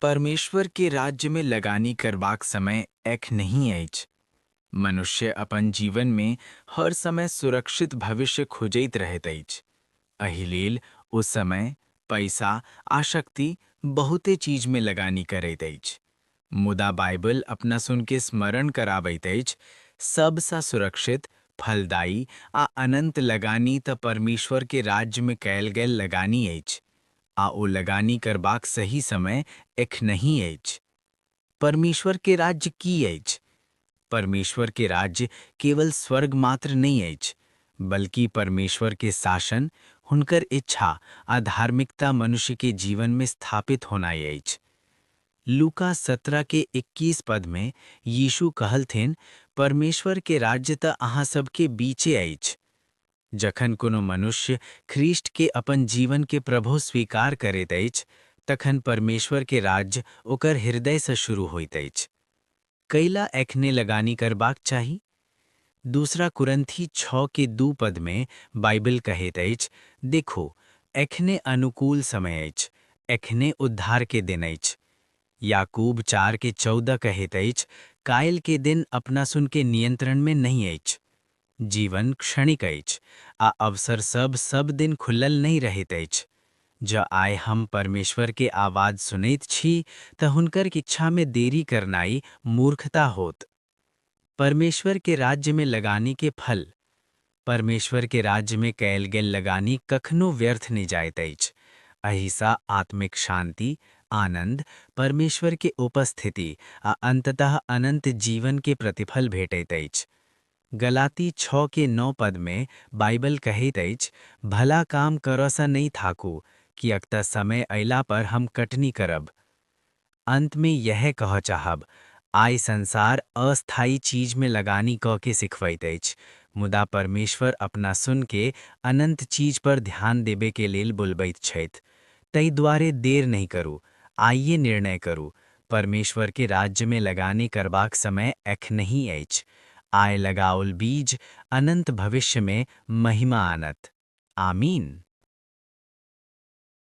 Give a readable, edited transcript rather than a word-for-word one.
परमेश्वर के राज्य में लगानी करबाक समय एखनहि अछि। मनुष्य अपन जीवन में हर समय सुरक्षित भविष्य खोजैत रहैत अछि। एहि लेल ओ समय, पैसा आ शक्ति बहुते चीज में लगानी करैत अछि। मुदा बाइबल अपना सुन के स्मरण कराबैत अछि, सब सँ सुरक्षित, फलदायी आ अनंत लगानी त परमेश्वर के राज्य में कयल गेल लगानी अछि, आ ओ लगानी करबाक सही समय एखनहि अछि। परमेश्वर के राज्य की अछि? परमेश्वर के राज्य केवल स्वर्ग मात्र नहि अछि, बल्कि परमेश्वर के शासन, हुनकर इच्छा आ धार्मिकता मनुष्य के जीवन में स्थापित होनाइ अछि। लूका 17 के 21 पद में यीशु कहलथिन, परमेश्वर के राज्य त अहाँ सबके बीचे अछि। जखन कोनो मनुष्य ख्रीष्ट के अपन जीवन के प्रभु स्वीकार करैत अछि, तखन परमेश्वर के राज्य ओकर हृदय सँ शुरू होइत अछि। कैला एखने लगानी करबाक चाही? दूसरा कुरंथी 6 के 2 पद में बाइबल कहैत अछि, देखो, एखने अनुकूल समय अछि, एखने उद्धार के दिन अछि। याकूब 4 के 14 कहैत अछि, कायल के दिन अपना सुन के नियंत्रण में नहीं अछि। जीवन क्षणिक अछि आ अवसर सब सब दिन खुलल नहि रहैत अछि। जँ आइ हम परमेश्वर के आवाज सुनैत छी त हुनकर इच्छा में देरी करनाइ मूर्खता होत। परमेश्वर के राज्य में लगानी के फल। परमेश्वर के राज्य में कयल गेल लगानी कखनो व्यर्थ नहि जाइत अछि। एहिसँ आत्मिक शांति, आनंद, परमेश्वर के उपस्थिति आ अंततः अनंत जीवन के प्रतिफल भेटैत अछि। गलाती 6 के 9 पद में बाइबल कहैत अछि, भला काम करऽ सँ नहि थाकू, किएक त समय अयला पर हम कटनी करब। अंत में यह कहऽ चाहब, आइ संसार अस्थायी चीज में लगानी क के सिखबैत अछि, मुदा परमेश्वर अपना सुन के अनंत चीज पर ध्यान देबे के लेल बुलबैत छथि। ताहि दुआरे देर नहि करू, आइये निर्णय करू। परमेश्वर के राज्य में लगानी करबाक समय एखनहि अछि। आइ लगाओल बीज अनंत भविष्य में महिमा आनत। आमीन।